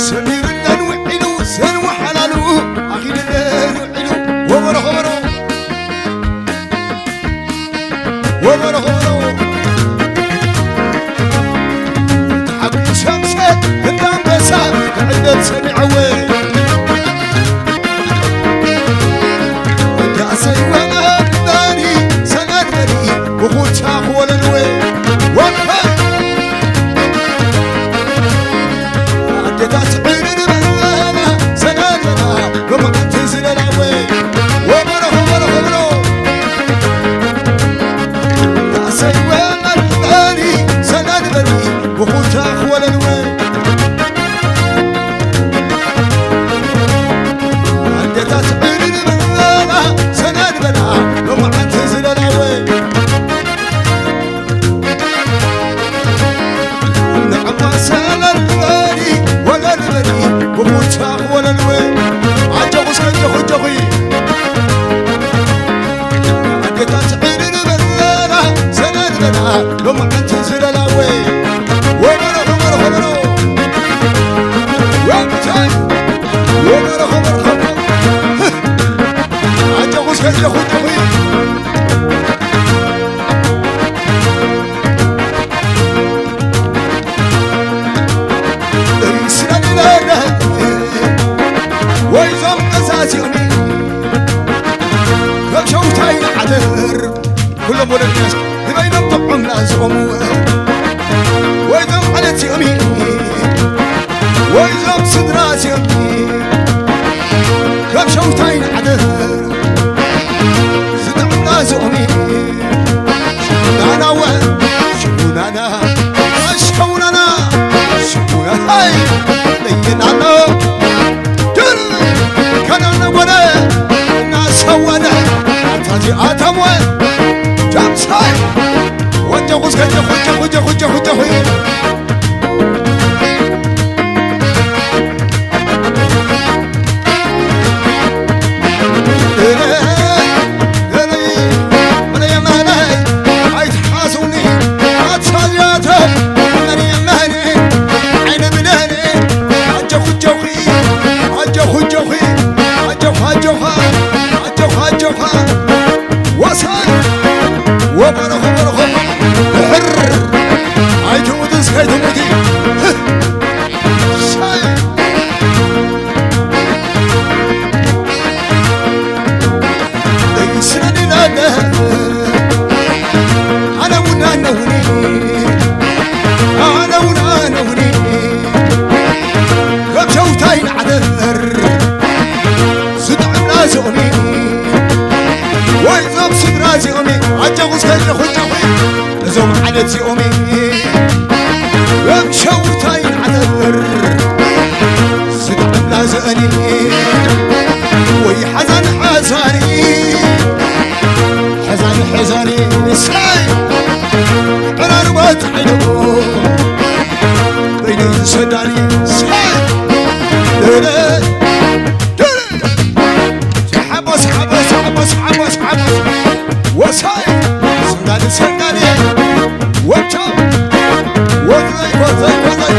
ሰሚርለን ውዒሉ ዘንወሓላሉ ኣኺልለን ውዒሉ ወበሮ ኸበሮ ወበሮ ኸበሮ ተሓጒሶም ሰብ እንዳ ኣንበሳ ክዕደል ሰሚዐወ። እንዳሰይ ወለል በሊ ሰለል በሊ ብኹታ ክወለልወ ወፈ ኣዴታት ዕርር በላ ሰለል በላ ብመዓልቲ ዝለላወ ወበሎ ወበሎ ወበሎ እንዳሰይ ወለል በሊ ሰለል በሊ ብኹታ ክወለልወ ኣዴታት ዕርር በላ ሰለል በላ ብመዓልቲ ዝለላወ ንዕማ ሰለል በሊ ወለል በሊ ብኹታ ክወለልወ ኣጆኹ እስከ ኣጆኹ ኣጆኹ ኣዴታት ዕርር በላ ሰለል በላ ብመዓልቲ ዝለላወ ወበሎ ወበሎ ወበሎ ወብታይ ወበሎ ወበሎ ኣጆኹ እስከ ኣጆኹ ኣጆኹ ወይዞም መዛዚኦም ከም ሸውታይ ንዓደር ኩሎም ወለድናስ ንበይኖም ጥዑም ናዝኦም ወይዞም ዓለትኦም ወይዞም ስድራዚኦም ከም ሸውታይ ንዓደር ዝጥዕም ናዝኦም ሽጉናናወ ሽጉናና ሽጉናና ሽጉናናይ ለየናሎ ድር ከናነ ወደ እናሰወነ ኣታዚ ኣተምወ ጃምሳይ ወጀኹስ ከጀኹ ጀኹ ጀኹ ጀኹ ጀኹ ወሳይ ወበረኸ በረኸ ድሕር ኣይትሙትን እስከ ኣይትሙቲ እዞም ዓለት እዚኦም ዮም ሸውታይ ንዓተር ዝድዕም ላዘኒ ወይ ሓዛን ሓዛኒ ሓዛን ሓዛኒ ንሳይ ዕራርባት ዓይደቦ በይነይ ዝሰዳኒ ሳይ ደረ ደረ ሓቦስ ሓቦስ ሓቦስ ሓቦስ ሓቦስ ወሳይ ሰንዳሊ ሰንዳሊ ወቻ ወዘይ ወዘይ ወዘይ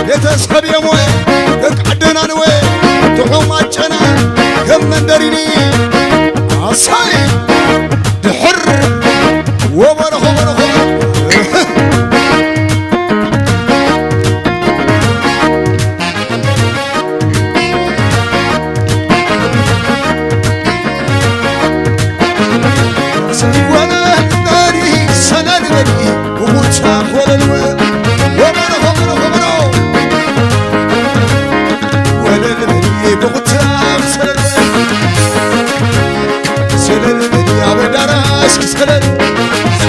ቤተሰብ የሞየ ደቂ ዓደና ንወ ትሑም ኣጨና ከም መንደሪኒ ኣሳይ ድሕር ወበረኾ በረኾ ሰይወነ በሪ ሰነን በሪ ብኹቻ ወለልወ ወበረኾ በረኾ በረኾ ወለል በሊ ብቑታ ሰለል ሰለል በሊ ኣብ ኣዳራሽ ክሰለል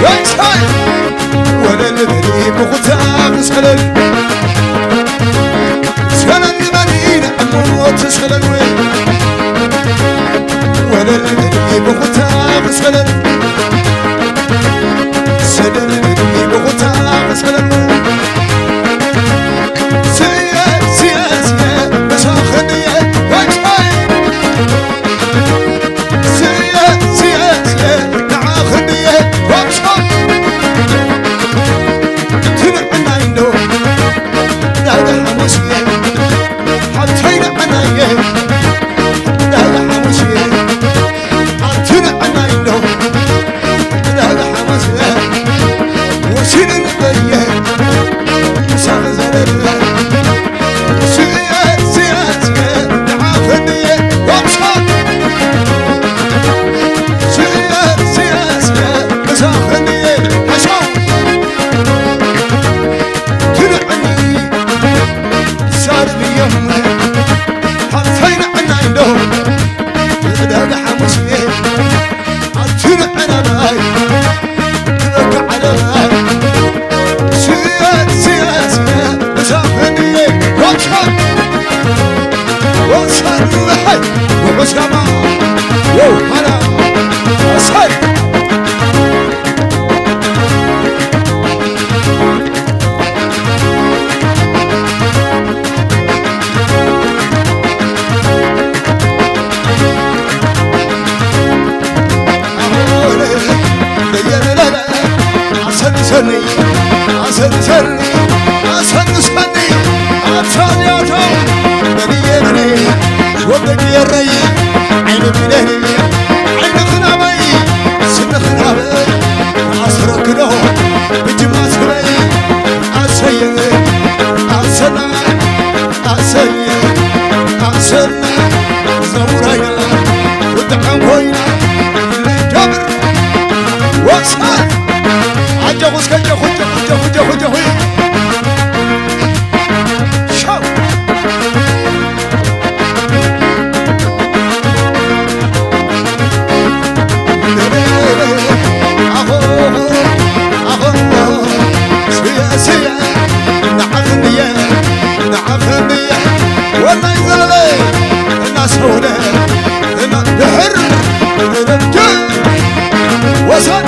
ወይ ሳይ ወለል በሊ ብቑታ ክሰለል ሰለል በሊ ንዕሞት ሰለል ወይ ወለል በሊ ብቑታ ክሰለል ሰለል በሊ ብቑታ ኣሰንሰኒ ኣሰንሰኒ ኣሳልያቶ በልየ በልየ ወደቂ የረይ ዓይኒ ብለኒ ዓይኒ ክናበይ ስኒ ክናበይ ኣስረክዶ ብጅማ ስበይ ኣሰየ ኣሰና ኣሰየ ኣሰና ዘውራይና ብጣዕም ኮይና ጀብር ወሳን ኣጀኹ እስከ ጀኹ ጀኹ ጀኹ ጀኹ ጀኹ ሻው ወሳን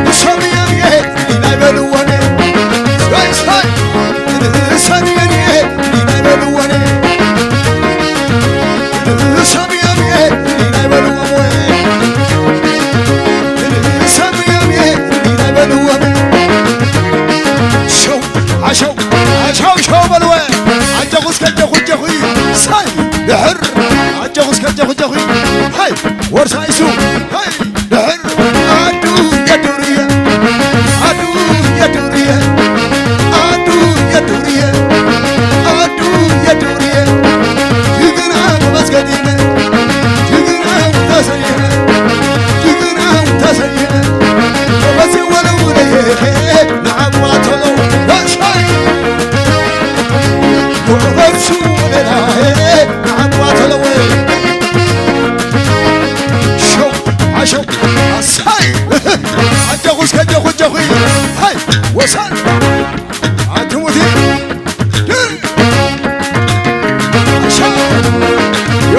ንሶም እዮም የህዲ ናይ በልዎነ ስይ ስይ ንሶም እዮም የህዲ ናይ በልዎነ ንሶም እዮም የህዲ ናይ በልዎነ ንሶም እዮም የህዲ ናይ በልዎነ ሸው ኣሸው ኣሸው ሸው በልወ ኣጀኹ እስከ ጀኹ ጀኹ ሳይ ድሕር ኣጀኹ እስከ ጀኹ ጀኹ ሃይ ወርሳ ኢሱ ሃይ ድሕር ኣዱ የዱርየ ኣዱ የዱርየ ኣዱ የዱርየ ኣዱ የዱርየ ጅግና ተመስገዲነ ጅግና ተሰይመ ጅግና ተሰይመ ተመስገን ወለውለየ ንዓቋተሎ ወሳይ ጎበሱ ወለላየ ንዓቋተሎ ወይ ሸው ኣሸው ኣሳይ ኣጀኹ እስከ ጀኹ ጀኹ ሃይ ወሳን ኣትሙቲ ድር ኣሻ ዮ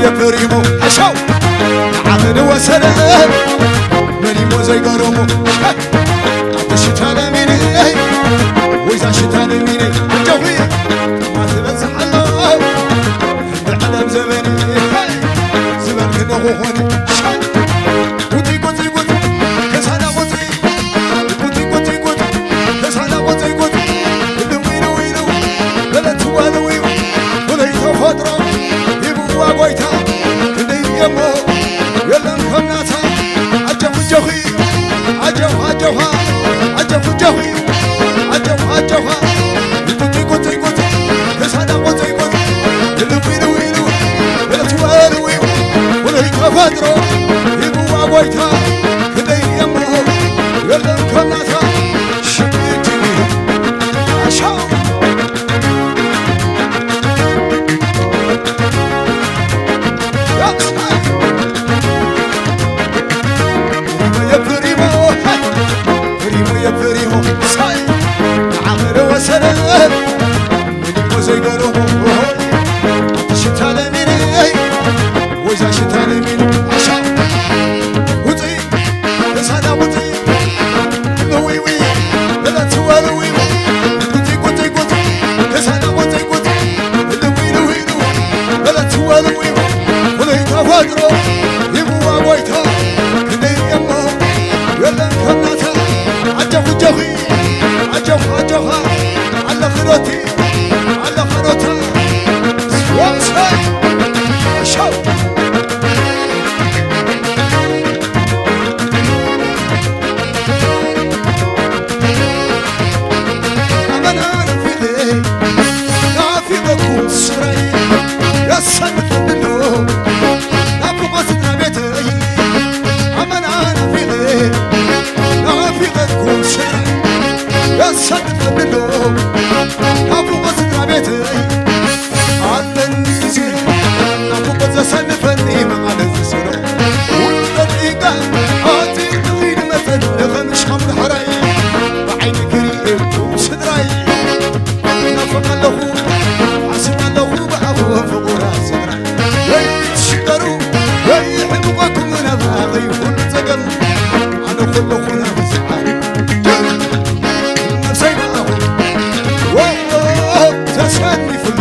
የፍሪሙ ኣሻው ንዓመድ ወሰነ መኒሞ ዘይገረሙ ኣተሽታነ ሚኒ ወይዛ ሽታነ ሚኒ ኣጀኹ ማትበዝሕ ኣሎ ብዓለም ዘበን ዝበልክነ ኾኾነ ሻይ ጉጢ ጉጢ ጉጢ ከሳዳ ጉጢ ጉጢ ጉጢ ጉጢ ከሳዳ ጉጢ ጉጢ እልው ኢልው ኢልው በለት ዋልው ፍሉይ ተፈጥሮ ሂብዋ ጎይታ ክንደይ እሞ የለን ከም ናታ ኣጀኹ ጀኹ ኣጀኹ ኣጀኹ ኣጀኹ ጀኹ ኣጀኹ ኣጀኹ ጉጢ ጉጢ ጉጢ ከሳዳ ጉጢ ጉጢ እልው ኢልው ኢልው በለት ዋልው ፍሉይ ተፈጥሮ ሂብዋ ጎይታ ክንደይ እሞ የለን ከም ናታ ሽግር ኣሻው የፍሪሞ የፍሪሞ የፍሪሞ ሳይ ንዓመረ ወሰነ ምኒሞ ዘይገረሞ ሽታ ለሚኒ ወይዛ ሽታ ለሚኒ ኣሻ ውፅኢ ከሳዳ ውፅኢ ልዊዊ በለት ወልዊዊ ጉፂ ጉፂ ጉፂ ከሳዳ ውፅኢ ጉፂ ልዊ ልዊ ልዊ በለት ወልዊዊ ፍሉይ ተፈጥሮ ሂብዋ ጎይታ ክንደይ እሞ የለን ከም ናታ ኣጀኹ ጀኺ ኣጀኹ ኣጀኻ ኣለኺ ዶ እቲ ኣለኺ ዶ እታ ወምሳይ ሻው ኣመና ነፊለይ ናፊቐኩም ስራይ የሰንፈንሎ ናፍቖ ስድራ ቤተይ ኣመና ናፊቐ ናፊቐኩም ስራይ የሰንፈንሎ ናፍቖ ስድራ ቤተይ ኣለኒ ግዜ ናፍቖ ዘሰንፈኒ መቐለ ዝስሮ ውልቀ ዲጋ ኣቲ ንኺድ መጠን ንኸምሻም ዳሕራይ ብዓይኒ ክርእየኩም ስድራይ ናፍቕ ኣለኹ ሓስብ ኣለኹ ብኣኹ ፍቑራት ስድራይ ወይ ትሽገሩ ወይ ይሕምቐኩም ናብራ ከይኹን ጸገም ኣነ ኩለኹ ናብ ዝዓል ነብሰይ ብኣኹ ወ ተሰኒፉሉ